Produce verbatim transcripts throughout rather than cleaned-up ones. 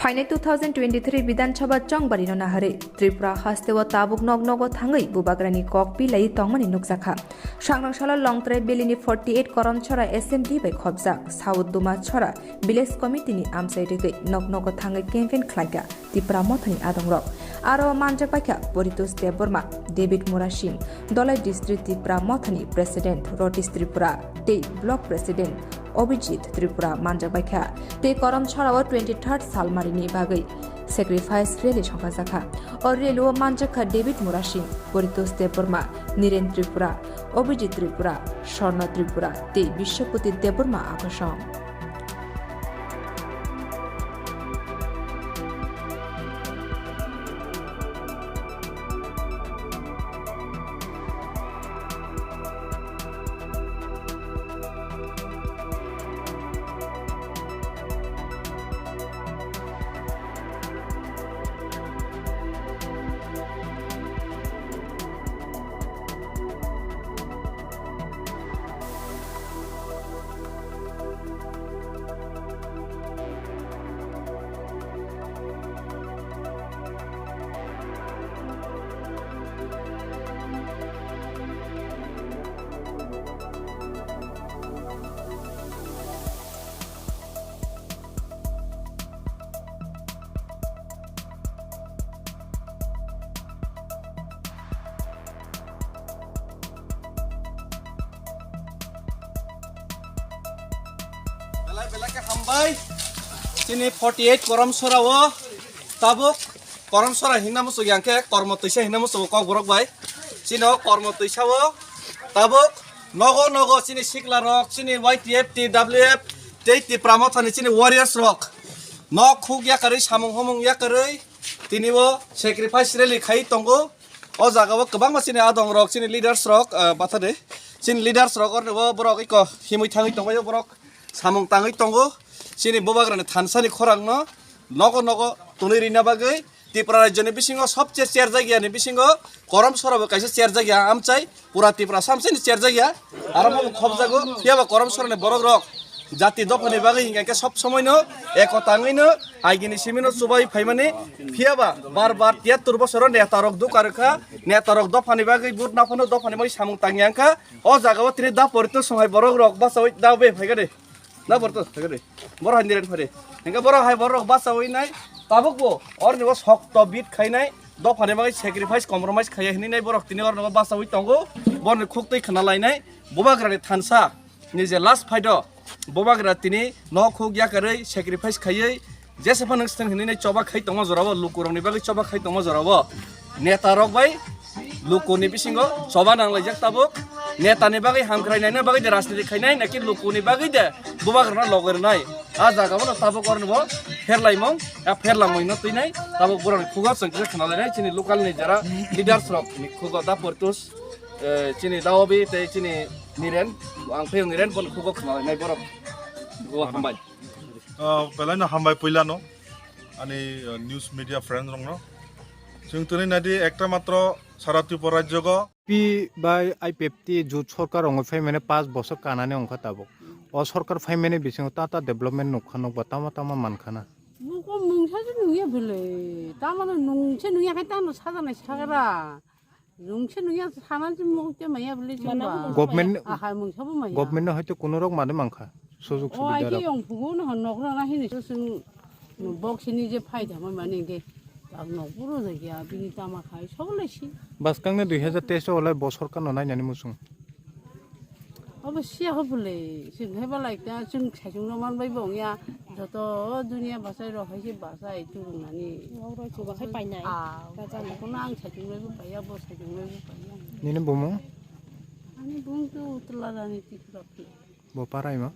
Phainai two thousand twenty-three Bidhan Sabha chongbarino naharwi Tripura hasteo tabuk nok nogo thangwi bubagrani kok pilaiwi tongmani nukjakha. Sangrang salo Longtrai Valley ni forty-eight Koromsora Assembly bai khopjak South Dumachora Village Committee ni amchai rwgwi nok nogo thangwi campaign khlaikha Tipra Mothani adongrok. Aro manjak baikha Poritosh Debbarma, David Murasing, Dhalai District Tipra Mothani President Rotish Tripura tei Block President Abhijit Tripura manjak baikha. Tei Koromsora o twenty-third Salmari ni bagwi sacrifice rally songkhajakha. O rally o manjakha David Murasing, Poritosh Debbarma, Niren Tripura, Abhijit Tripura, Swarna Tripura tei Biswapati Debbarma akosong. Belai belai khe hambai. Chini forty-eight Koromsora o tabuk Koromsora hinna muchuk yang khe Kormo Twisa hinna muchuk Kokborok bai. Chini o Kormo Twisa o tabuk nogo nogo chini sikla rok, chini Y T F, T W F, tei Tipra Mothani chini warriors rok nok khuk yakarwi, samung humung yakarwi tini o sacrifice rally khai tongo. O jaga o kwbangma chini adong rok, chini leaders rok, ah, batha de. Chini leaders rok orni bo borok iko himwi thangwi tongbaio, borok samung tangwi tongo. Chini bubagrani thansa ni khorang no nogo nogo tonwi rina bagwi Tripura rajyo ni bisingo sobse cherjak ya ni bisingo Koromsora bo kaisa cherjak ya amchai. Pura Tripura samsini cherjakya, aro bo khopjago, phiya ba Koromsora ni borok rok jati dopha ni bagwi hinkha khe sob somoi no ekota wngwi no aigini simi no chubai phaimani, phiya ba bar bar tiyattur bosoro neta rok dukha rwkha, neta rok dopha ni bagwi vote naphano dopha ni bagwi samung tangya wngkha, o jaga o tini da porito songhai borok rok bachawi da be phaikha de. Na borok to thagre. Borok hai niren phare. Hingke borok hai borok bachawi nai. Tabuk bo orni bo sokto bit khainai. Dophani bagwi sacrifice, compromise khaiya hinwi nai borok tini orno bachawi tongo. Borni khuk twi khna lainai. Bubagrani thansa ni je last fight o bubagra tini nok huk yakarwi sacrifice khaiwi jesa phano swtang hinwi nai choba khai tongma jorabo lukurokni bagwi choba khai tongma jorabo. Neta rok bai luku ni bisingo choba nang laijak tabuk. Neta ni bagwi hamkrai naina bagwi de rajniti khainai, naki luku ni bagwi de bubagrano logi rwnai. A jaga bono tabuk orni bo pherlaimung, a pherlamung no twinai. Tabuk borok ni khugo chwng kisa khna lainai chini local ni jara leaders rok ni khugo da Portus, eh, chini Daobi tei chini Niren, ang phiyong Niren bono khugo khna lainai borok. Go hambai. Ah, belai no hambai puila no. Ani, uh, news media friend rokno. Chwng tini nadi ekta matro sara Tripura rajyogo. P bai I P F T jut sorkar ongwi phaimani paanch bosor kanani ongkha tabuk. O sorkar phaimani bisingo ta ta development nukha nukba tama tama mankha na. Nuko mungsa se nungya bwle. Tamano nungse nungya khai tamo sajanai sagra. Nungse nungya sana se mungte maya bwle chumba. Government, ahai mungsa bo maya. Government no hoito kuno rok mani mankha. Sujuk subida rok. O ai ke yong phugu no nok rok na hini so sung. Box ni je phai thama mani ke. Ang nok puro de ya bini tama khai so le si. Baskang ne dui hajar teis o le bosor kano nai nani musung. Obo siya ho bwle, chwng hai belai ta, chwng saichung rok man bai bo wng ya, joto duniya bachai rok hai se bachai turung nani. Nok rok chuba khai painai. Ah, kono ang saichung bai bo paiya, bo saichung bai bo paiya. Nini bumung? Ani bumung to Uttarlada ni Tripura phi. Bo parai ma?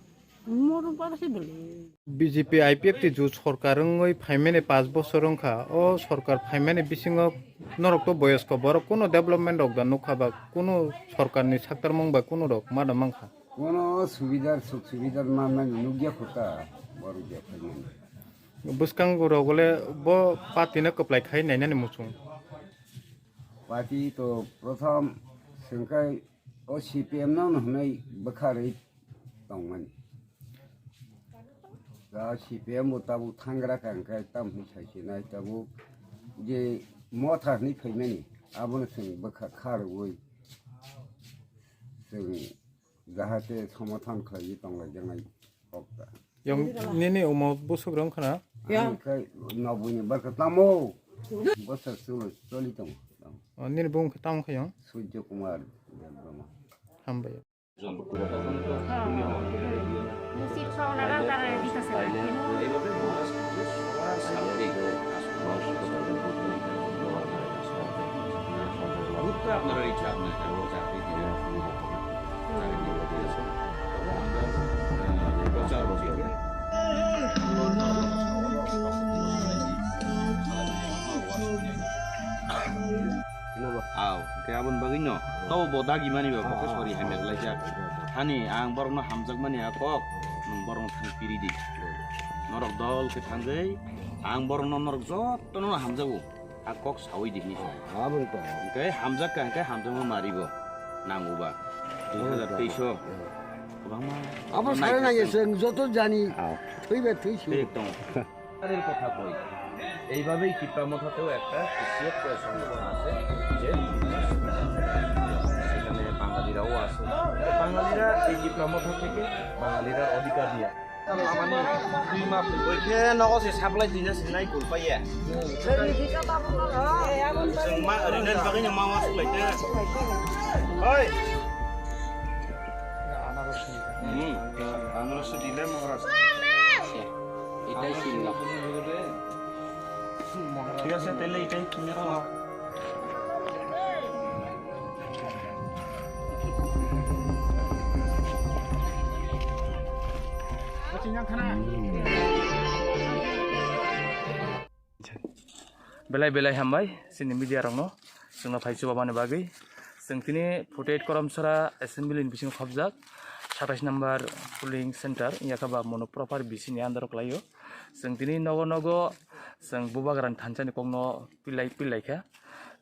Moro para se bwle. B J P I P F T jut sorkar wngwi phaimani paanch bosor wngkha. O sorkar phaimani bisingo norok to boyosko borok kuno development rok da nukha ba kuno sorkarni saktarmung ba kuno rok ma da mankha? Kuno subidar suk subidar manmani nukya kho ta borok je phaimani. Bwskango rok le bo party no kwplai khai nainani muchung. Party to prothom swngkhai o C P M no hwnwi bwkharwi tongmani. Da C P M bo tabuk thangra ka hwnkhe tamo hwnwi sai se nai tabuk je motha hwnwi phaimani abono chwng bwkha kha rwui chwng jahate somathan khlaiwi tonglaijak nai kok da. Yang nini omo busuk rong khna? Ya. Ang khe nobwini barkha tamo bwswk chwlo choli tongo. Oh, nini bung khe tamo khe yang? Surjo Kumar Debbarma. Hambai. Aw, hwnkhe aboni bagwino tobo bo dagimani ba bokhe sori hamya klaijak. Thani ang borokno hamjakmani a kok, nwng borokno thang piri di. Norok dol khe thangwi ang borokno norok jotono hamjago. A kok sawi di hinwi sa. Aboni kok. Hwnkhe hamjak kha hwnkhe hamjakma maribo nango ba. Dui hazar teis o kwbangma. Abo sare nangya chwng joto jani. Aw. Thwiba thwi si. Thik tongo. তাদের কথা কই। এইভাবেই টিপ্রা মথাতেও একটা সিসিএফ করে সংগঠন আছে, যে সেখানে বাঙালিরাও আছে। বাঙালিরা এই টিপ্রা মথা থেকে বাঙালিরা অধিকার নিয়ে Oikhe nogo se supply dina sinai kulpaiya. Chwng ma rina bagwino ma was kulaite. Oi. Hmm. Anaros dile moharas. এটাই চিহ্ন। ঠিক আছে, তাহলে এটাই তুমি রাখো। Belai belai hambai chini media rokno chwngno phai chubamani bagwi. Chwng tini forty eight Koramsora assembly ni bisingo khopjak satais number polling center wngya khe ba mono proper B C ni under o kwlaio. Chwng tini nogo nogo chwng Bubagrani thansa ni kokno pilai pilai kha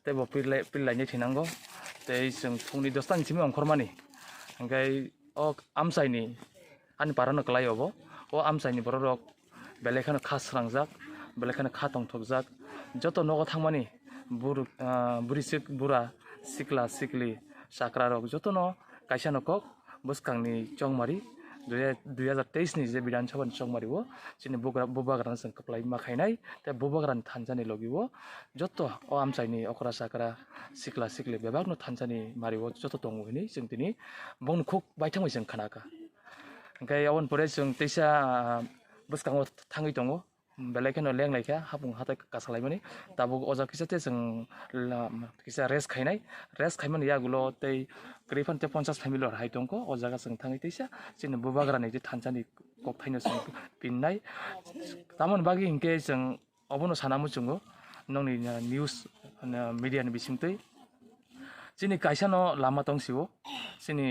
tei bo pilai pilai ni thinango tei chwng phungni dosta ni simi ongkhormani hwnkhe o amchaini ani parano kwlai obo. O amchaini borok rok belai kheno kha srangjak, belai kheno kha tongthokjak. Joto nogo thangmani buruk, ah, burisik bura, sikla sikli, chakra rok jotono kaisa no kok bwskangni chongmari dui, dui hazar teis ni je Bidhan Sabha ni chongmari o chini bugra, Bubagrano chwng kwplai ma khainai tei Bubagrani thansa ni logi o joto o amchaini okra chakra sikla sikli bebakno thansa ni mari o joto tongo hinwi chwng tini bongni khuk baithangbai chwng khna kha. Hwnkhe aboni pore chwng teisa, ah, bwskango thangwi tongo, belai kheno leng lai kha, hapung hatai kasalaimani. Tabuk o jaga kisa tei chwng la-, kisa rest khainai, rest khaimani yagulo tei kwrwi phano tei ponchas family rok hai tongkho. O jaga chwng thangwi teisa chini Bubagrani je thansani kokthaino chwng pinnai. Tamoni bagwi hinkhe chwng obono sana muchungo nokni, uh, news, uh, media ni bisingtwi. Chini kaisa no lama tong sio, chini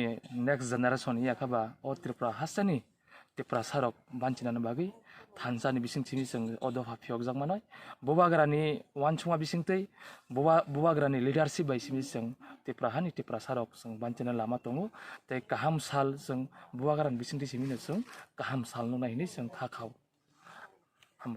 next generation ya kha ba o Tripura hasteni Tiprasa rok banchinani bagwi thansa ni bising simi chwng o dopha phiyokjak manoi. Bubagrani uansukma bisingtwi buba-, Bubagrani leadership bai simi chwng Tipra hani Tiprasa rok chwng banchina lama tongo. Tei kaham sal chwng Bubagrani bisingtwi simi no chwng kaham sal nuknai hinwi chwng kha khao.